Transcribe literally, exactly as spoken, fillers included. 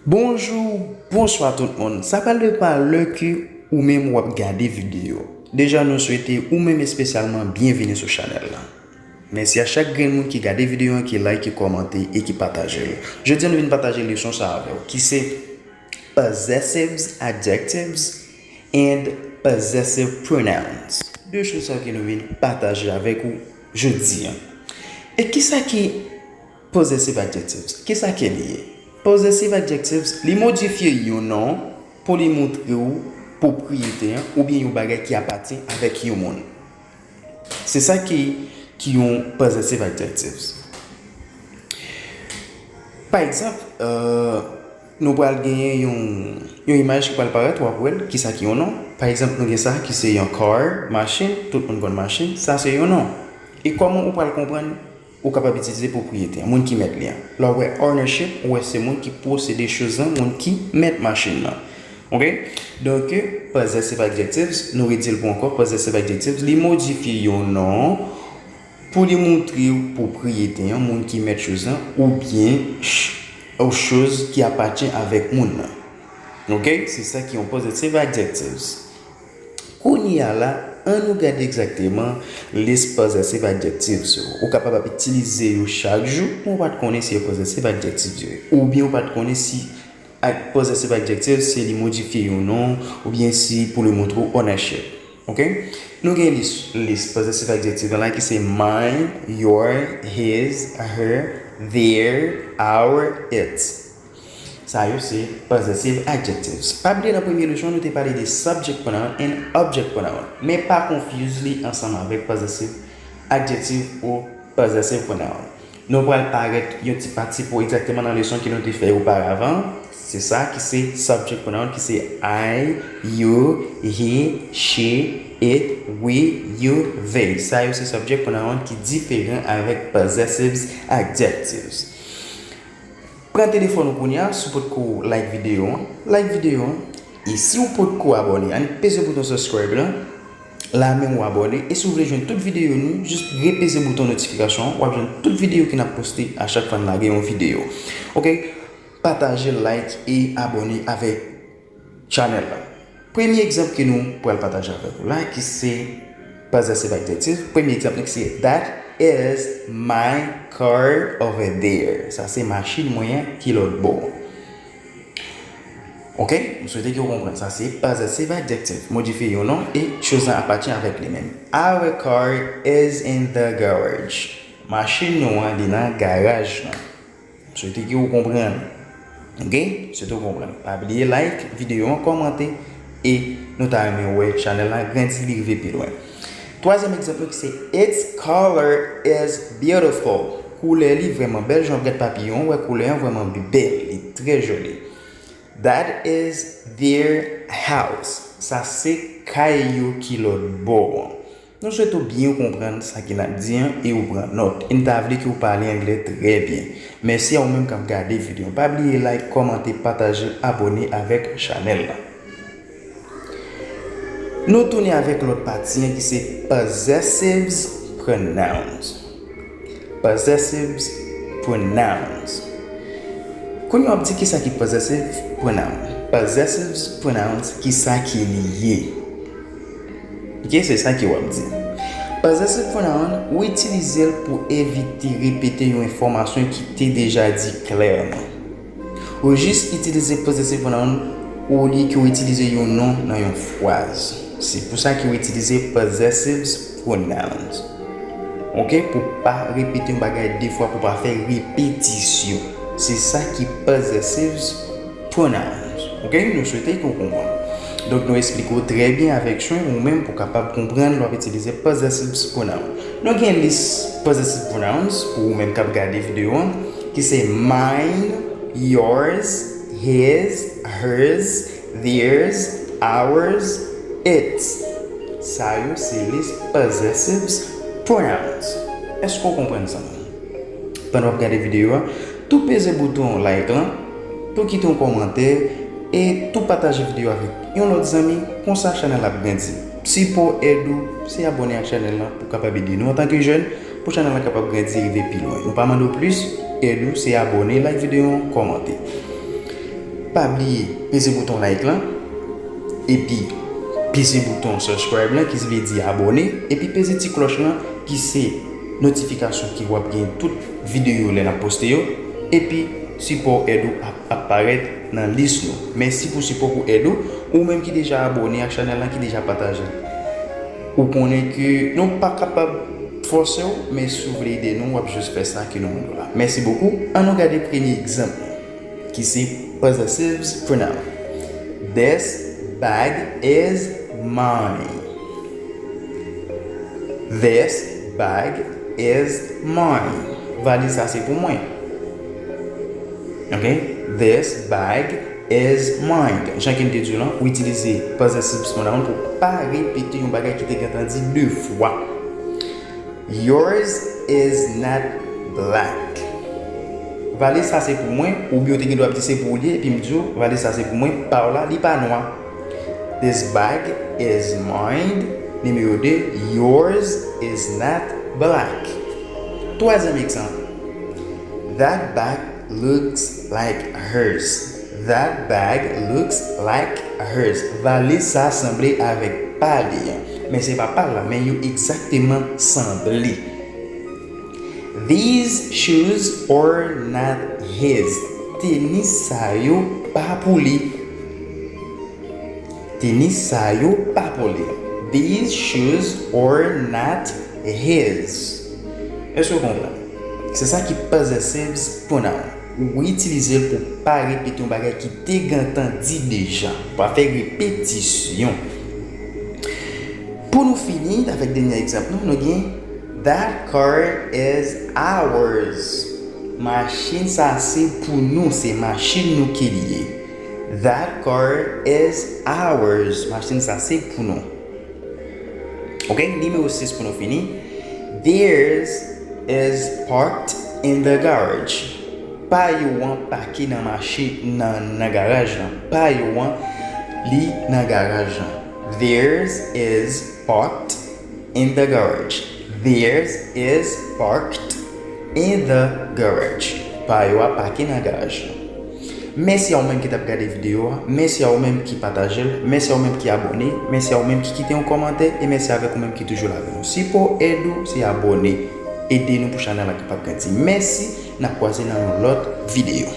Bonjou, bonswa tout moun. Sa pral de pa lè ke ou menm w ap gade videyo. Deja, nou swete ou menm espesyalman byenvini sou chanèl la. Mèsi a chak grenn moun ki gade videyo an, ki like, ki kòmante e ki pataje l. Jodi a, nou vin pataje leson sa avè w, ki se possessive adjectives and possessive pronouns. De choz sa ke nou vin pataje avèk ou jodi a. E kisa ki possessive adjectives? Kisa ke li ye? Possessive adjectives, li modifye yon non pou li montre w pwopriyete an oubyen yon bagay ki apatyen avèk yon moun. Se sa ki, ki yon possessive adjectives. Pa egzanp, euh, nou pral genyen yon, yon imaj ki pral parèt, w ap wè l, kisa ki yon non. Pa egzanp, nou gen sa ki se yon car, machin, tout moun konn machin, sa se yon non. E kòman ou pral konprann ou kapab itilize pwopriyete an, moun ki mèt li an? Lè w wè ownership, ou wè se moun ki posede choz lan, moun ki mèt machin nan. Oke? Donk, possessive adjectives, nou redi l pou ankò, possessive adjectives, li modifye yon non pou li montre w pwopriyete an, moun ki mèt choz lan, oubyen ch-, ou choz ki apatyen avèk moun nan. Oke? Se sa ki yon possessive adjectives. Kounye a la, ann nou gade egzakteman lis possessive adjectives yo. Ou kapab ap itilize yo chak jou, men ou pa t konnen si yo possessive adjectives yo ye. Oubyen ou pa t konnen si ak possessive adjectives se li modifye yon non, oubyen si pou li montre w ownership. Oke? Nou gen lis, lis possessive adjectives la ki se mine, your, his, her, their, our, its. Sa yo se possessive adjectives. Pa bliye nan premye leson nou te pale de subject pronoun and object pronoun. Men pa confuse li ansanm avèk possessive adjective ou possessive pronoun. Nou pral parèt yon ti pati pou egzakteman nan leson ke nou te fè oparavan. Se sa ki se subject pronoun ki se I, you, he, she, it, we, you, they. Sa yo se subject pronoun ki diferan avèk possessive adjectives. Pran telefòn ou kounye a, si w potko like videyo an, like videyo an. E si w potko abòne, annik peze bouton subscribe lan, la menm w abòne. E si w vle jwenn tout videyo nou, jis repeze bouton notifikasyon an, w ap jwenn tout videyo ke n ap poste a chak fwa n lage yon videyo. Oke? Pataje, like e abòne avèk chanèl la. Premye egzanp ke nou pral pataje avèk ou la, ki se possessive adjective. Premye egzanp li ki se, that is my car over there. Sa se machin mwen an ki lòt bò. Oke? M swete ke w konprann. Sa se possessive adjective. Modifye yon non e choz lan apatyen avèk li menm. Our car is in the garage. Machin nou an, li nan garaj lan. M swete ke w konprann. Oke? M swete w konprann. Pa bliye like videyo an, kòmante, e nou ta renmen wè chanèl la grandi, li rive pi lwen. Twazyèm egzanp nou ki se, its color is beautiful. Koulè li vrèman bèl, jan w ap gad papiyon, w wè koulè an vrèman bèl, li trè joli. That is their house. Sa se kay yo ki lòt bò an. Nou swete w byen konprann sa ke n ap di an e w pran nòt. E n ta vle ke w pale anglè trè byen. Mèsi a ou menm k ap gade videyo an. Pa bliye like, kòmante, pataje, abòne avèk chanèl la. Nou tounen avèk lòt pati an ki se possessive pronouns. Possessive pronouns. Kounye a w ap di kisa ki possessive pronoun. Possessive pronouns, kisa ki li ye? Oke, se sa ke w ap di. Possessive pronoun, ou itilize l pou evite repete yon enfòmasyon ki te deja di klèman. Ou jis itilize possessive pronoun olye ke w itilize yon non nan yon fraz. Se pou sa ke w itilize possessive pronouns. Oke, pou pa repete yon bagay de fwa, pou pa fè repetisyon. Se sa ki possessive pronouns. Oke, nou swete ke w konprann. Donk, nou eksplike w trè byen avèk swen, ou menm pou w kapab konprann lè w ap itilize possessive pronoun. Nou gen lis possessive pronouns pou ou menm k ap gade videyo an, ki se mine, yours, his, hers, theirs, ours, its. Sa yo se lis possessive pronouns. Èske w konprann sa? Pandan w ap gade videyo a, tou peze bouton like lan, tou kite yon kòmantè, e tou pataje videyo avèk yon lòt zanmi, konsa chanèl la ap grandi. Sipò èd ou, se abòne ak chanèl la pou w kapab ede nou antanke jèn, pou chanèl la kapab grandi e rive pi lwen. Nou pa mande w plis, èd ou, se abòne, like videyo an, kòmante. Pa bliye peze bouton like lan, epi peze bouton subscribe lan ki vle di abòne, epi peze ti klòch lan ki se notifikasyon ki w ap gen tout videyo lè n ap poste yo, epi sipò èd ou ap ap parèt nan lis nou. Mèsi pou sipò pou èd ou, ou menm ki deja abòne ak chanèl lan, ki deja pataje l. Ou konnen ke nou pa kapab fòse w, men si w vle ede nou, w ap jis fè sa ke nou mande w la. Mèsi bokou. Ann nou gade premye egzanp ki se possessive pronoun. This bag is mine. This bag is mine. Valiz sa se pou mwen. Ok? This bag is mine. Jan ke m te di w lan, ou itilize possessive pronoun pou pa repete yon bagay ki te gentan di de fwa. Yours is not black. Valiz sa se pou mwen, oubyen ou te gen dwa ap di se pou ou li ye, epi m di w, valiz sa se pou mwen, pa w la, li pa nwa. This bag is mine. Nimewo de, yours is not black. Twazyèm egzanp. That bag looks like hers. That bag looks like hers. Valiz sa sanble avèk pa li an. Men se pa pa l la, men yo egzakteman sanble. These shoes are not his. Tenis sa yo pa pou li. Tenis sa yo pa pou li. These shoes are not his. Èske w konprann? Se sa ki possessive pronoun. Ou itilize l pou pa repete yon bagay ki te gentan di deja. Pa fè repetisyon. Pou nou fini avèk dènye egzanp nou, nou gen, that car is ours. Machin sa se pou nou, se machin nou ke li ye. That car is ours. Machin sa se pou nou. Ok, nimewo sis pou nou fini. Theirs is parked in the garage. Pa yo an pake nan machin nan, nan garaj lan. Pa yo an li nan garaj lan. Theirs is parked in the garage. Theirs is parked in the garage. Pa yo a pake nan garaj lan. Mèsi a ou menm ki t ap gade videyo a, mèsi a ou menm ki pataje l, mèsi a ou menm ki abòne, mèsi a ou menm ki kite yon kòmantè, e mèsi avèk ou menm ki toujou la avè nou. Sipò èd ou se abòne, ede nou pou chanèl la kapab grandi. Mèsi, n ap kwaze nan yon lòt videyo.